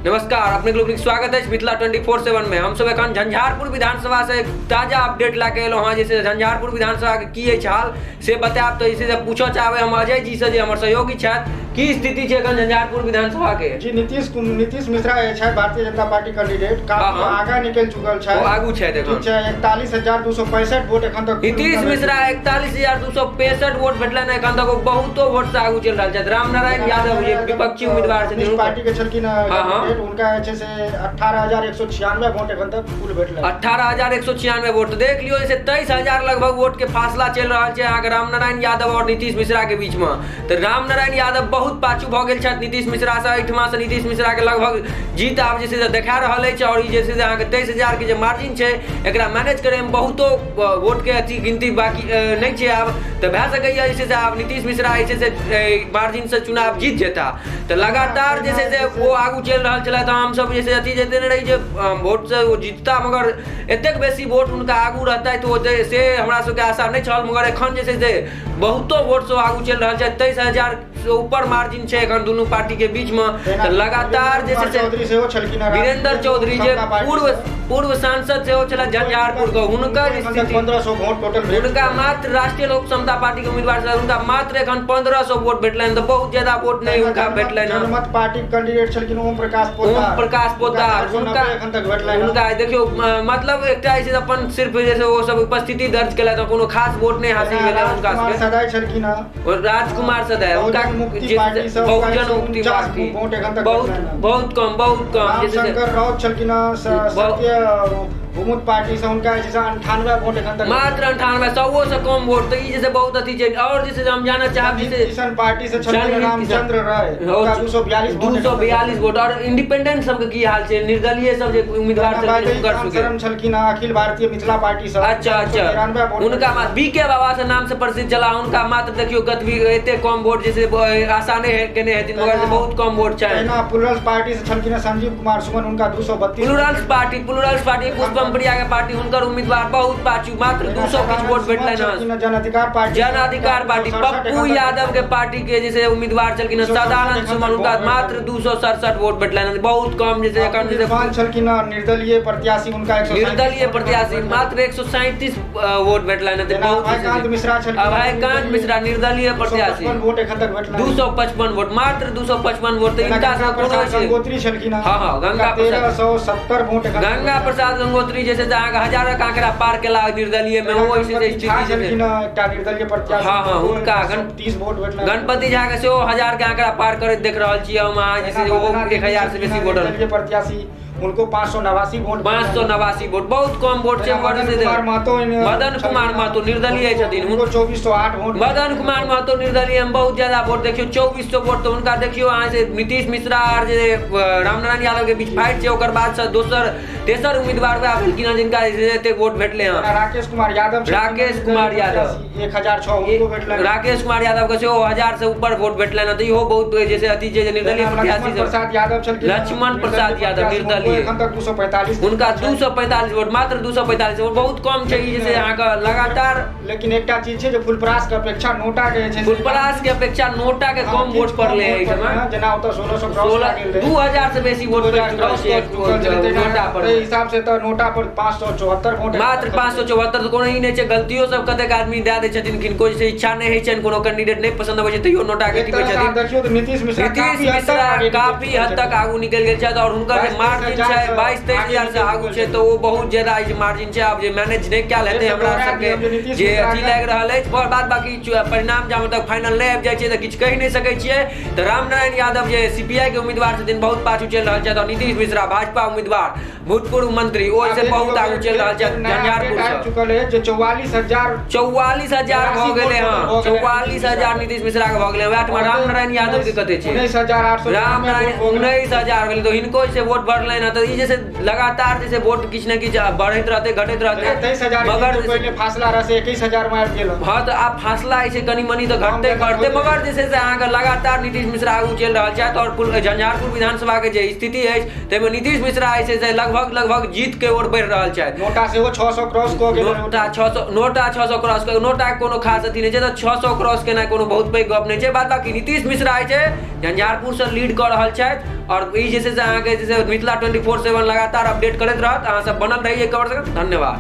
नमस्कार, अपने लोकनिक स्वागत अछि मिथिला 24/7 में। हमसब एखन झंझारपुर विधानसभा से एक ताजा अपडेट लए के एलहुँ हँ, जैसे झंझारपुर विधानसभा के की अछि हाल से बतायब। तऽ जे छै से पूछऽ चाहबै हम अजय जी से, जे हमर सहयोगी छथि, की स्थिति छै एखन झंझारपुर विधानसभा के? जी, नीतीश मिश्रा जे छै भारतीय जनता पार्टी कैंडिडेट, काफी आगा निकलि चुकल छै। ओ आगू छथि एखन। ठीक छै, 41,265 वोट एखन तक। नीतीश मिश्रा 41,265 वोट भेटलनि एखन तक, ओ बहुतो वोट से आगू चलि रहल छथि। रामनारायण यादव जे विपक्षी उम्मीदवार छथिन, पार्टी के छलखिन, हुनका जे छै से 18,196 वोट एखन तक कुल भेटलनि। 18,196 वोट, देख लियौ जे 23,000 लगभग वोट के फासला चलि रहल छै अहाँके रामनारायण यादव और नीतीश मिश्रा के बीच में। तऽ रामनारायण यादव बहुत पाछू भऽ गेल छथि नीतीश मिश्रासँ। एहिठमासँ नीतीश मिश्राके लगभग जीत आब जे छै से देखा रहल अछि, आओर ई जे छै से अहाँके 23,000के जे मार्जिन छै, एकरा मैनेज करैमे बहुतो वोटके अथी गिनती बाकी नहि छै आब। तऽ भए सकैए जे छै से आब नीतीश मिश्रा जे छै से मार्जिनसँ चुनाव जीत जेता। तऽ लगातार जे छै से ओ आगू चलि रहल छलथि। हमसभ जे छै अथी जे देने रही जे वोटसँ ओ जीतता, मगर एतेक बेसी वोट हुनका आगू रहतथि ओ से हमरा सबके आशा नहि छल। मगर एखन जे छै से बहुतो वोटसँ आगू चलि रहल छै, 23,000 से ऊपर मार्जिन छै एखन दुनू पार्टी के बीच में। तऽ लगातार जे छै से चौधरी सेहो छलखिन, वीरेंद्र चौधरी जे पूर्व सांसद सेहो छलथि झंझारपुर के, हुनकर स्थिति 1,500 वोट टोटल। हुनका मात्र राष्ट्रीय लोक समता पार्टी के उम्मीदवार छलथि, हुनका मात्र एखन 1,500 वोट भेटलनि, तऽ बहुत ज्यादा वोट नहि हुनका भेटलनि। जनमत पार्टी के कैंडिडेट छलखिन ओम प्रकाश पोद्दार। ओम प्रकाश पोद्दार, हुनका एखन तक भेटलनि। हुनका देखियौ, मतलब एकटा जे छै अपन सिर्फ जे छै ओ सब उपस्थिति दर्ज केलथि, कोनो खास वोट नहि हासिल भेलै हुनका सबके। सदाय छलखिन हँ राजकुमार सदाय, हुनका मुक्ति पार्टी सब बहुजन मुक्ति पार्टी वोट एखन तक बहुत बहुत कम, बहुत कम। शंकर राउत छलखिन हँ सत्य बहुमत पार्टी से, हुनका जे छै 98 वोट एखन तक। मात्र 98, सौ से कम वोट, तऽ ई जे छै बहुत अथी छै। आओर जे छै हम जानऽ चाहब जे किसान पार्टी से छलखिन रामचंद्र राय, हुनका 242 वोट। 242 वोट। आओर इंडिपेंडेंट सबके की हाल छै, निर्दलीय सब जे उम्मीदवार छलखिन हुनकर सबके? छलखिन अखिल भारतीय मिथिला पार्टी से। अच्छा, हुनका बी के बाबा से नाम से प्रसिद्ध छला, हुनका मात्र देखियौ कतबी एते कम वोट जे छै, आशा नहि केने हेथिन, मगर बहुत कम वोट छै। तहिना प्लुरल्स पार्टी से छलखिन संजीव कुमार सुमन, हुनका 232। Plurals party, Plurals party Pushpam Priya के पार्टी, हुनकर उम्मीदवार बहुत पाछू, मात्र 200 किछु वोट भेटलनि हँ। जन अधिकार पार्टी, जन अधिकार पार्टी पप्पू यादव के पार्टी के जे उम्मीदवार छलखिन सदानंद सुमन, हुनका मात्र 267 वोट भेटलनि, बहुत कम जे छै एखन। जे छलखिन निर्दलीय प्रत्याशी, हुनका निर्दलीय प्रत्याशी मात्र 137 वोट भेटलनि। बहुत अभयकांत मिश्रा छलखिन, अभयकांत मिश्रा निर्दलीय प्रत्याशी, वोट एखन तक भेटलनि 255 वोट, मात्र 255 वोट। तऽ हिनका से कोनो गंगोत्री छलखिन। हँ, गंगा 1370 वोट। गंगा प्रसाद गंगोत्री जे छै अहाँके हजारक आंकड़ा पार केला निर्दलीय में, ओ ऐसे स्थिति छलखिन एकटा निर्दलीय प्रत्याशी। हँ, हुनका 30 वोट भेटलनि। गणपति झा के सेहो 1000 के आंकड़ा पार करैत देख रहल छियै हम अहाँ, जे छै ओहो 1000 से बेसी वोट। निर्दलीय प्रत्याशी, उनको 589 वोट। 589 वोट, बहुत कम वोट छै। मदन कुमार महतो, मदन कुमार महतो निर्दलीय छथिन, उनको 2408 वोट। मदन कुमार महतो निर्दलीय में बहुत ज्यादा वोट, देखियौ 2400 वोट। तऽ हुनका देखियौ अहाँ से नीतीश मिश्रा आर जे रामनारायण यादव के बीच फाइट छै, ओकर बाद से दोसर तेसर उम्मीदवार वएह भेलखिन हँ जिनका एतेक वोट भेटलै हँ। राकेश कुमार यादव, राकेश कुमार यादव 1006 उनको भेटलनि। राकेश कुमार यादव के सेहो 1000 से ऊपर वोट भेटलनि हँ, तऽ इहो बहुत जे छै अथी छै। निर्दलीय प्रत्याशी प्रसाद यादव छलखिन, लक्ष्मण प्रसाद यादव निर्दलीय, एखन तक 245। हुनका 245 वोट, मात्र 245 वोट, बहुत कम छै। ई जे छै अहाँके लगातार। लेकिन एकटा चीज छै जे फुलपरास के अपेक्षा नोटा के छै, फुलपरास के अपेक्षा नोटा के कम वोट पड़लै एहि समय, जेना ओतऽ 1600 क्रॉस, 2000 से बेसी वोट पड़ि चुकल छै नोटा पर। एहि हिसाब से तऽ नोटा पर 574 वोट, मात्र 574। तऽ कोनो ई नहि छै, गलतियो सब कतेक आदमी दए दै छथिन, किनको जे इच्छा नहि होइ छनि, कोनो कैंडिडेट नहि पसंद अबै छै तैयो नोटा के टिपै छथिन। देखियौ तऽ नीतीश मिश्रा, नीतीश मिश्रा काफी हद तक आगू निकलि गेल छथि, और हुनकर जे मार्जिन छै 22-23 हजार से आगू छै, तऽ ओ बहुत ज्यादा मार्जिन छै। आब जे मैनेज नहि कयल हेतै हमरा सबके जे अथी लागि रहल अछि, बाद बाकी परिणाम जामे तक फाइनल नहि आबि जाइ छै तऽ किछु कहि नहि सकै छियै। तऽ रामनारायण यादव जे सीपीआई के उम्मीदवार छथिन बहुत पाछू चलि रहल छथि, और नीतीश मिश्रा भाजपा उम्मीदवार भूतपूर्व मंत्री ओ से बहुत आगू चलि रहल छथि झंझारपुर से। चुकल है जे 44,000, 44,000 भऽ गेलै हँ, 44,000 नीतीश मिश्रा के भऽ गेलै। वएह ठमा रामनारायण यादव के कते छै? 19,800। रामनारायण 19,000 भेलै, तऽ हिनको से वोट बढ़लनि हँ। तऽ ई जे छै लगातार जे छै वोट किछु ने किछु बढ़ैत रहतै, घटैत रहतै। 23,000 मगर पहिले फासला रहै से 21,000 मे आबि गेल। हँ, तऽ आब फासला जे छै कनि मनि तऽ घटतै बढ़तै, मगर जे छै से अहाँके लगातार नीतीश मिश्रा आगू चलि रहल छथि, आओर झंझारपुर विधानसभा के जे स्थिति अछि ताहिमे नीतीश मिश्रा जे छै से लगभग लगभग जीत के ओर बढ़ि रहल छथि। नोटा सेहो 600 क्रॉस कऽ गेल। नोटा 600, नोटा 600 क्रॉस कऽ, नोटा के कोनो खास अथी नहि छै, तऽ 600 क्रॉस केनाइ कोनो बहुत पैघ गप नहि छै। बाद बाकी नीतीश मिश्रा जे छै झंझारपुरसँ लीड कऽ रहल छथि, आओर ई जे छै से अहाँके जे छै मिथिला 24/7 लगातार अपडेट करैत रहत। अहाँ सब बनल रही एहि खबर से। धन्यवाद।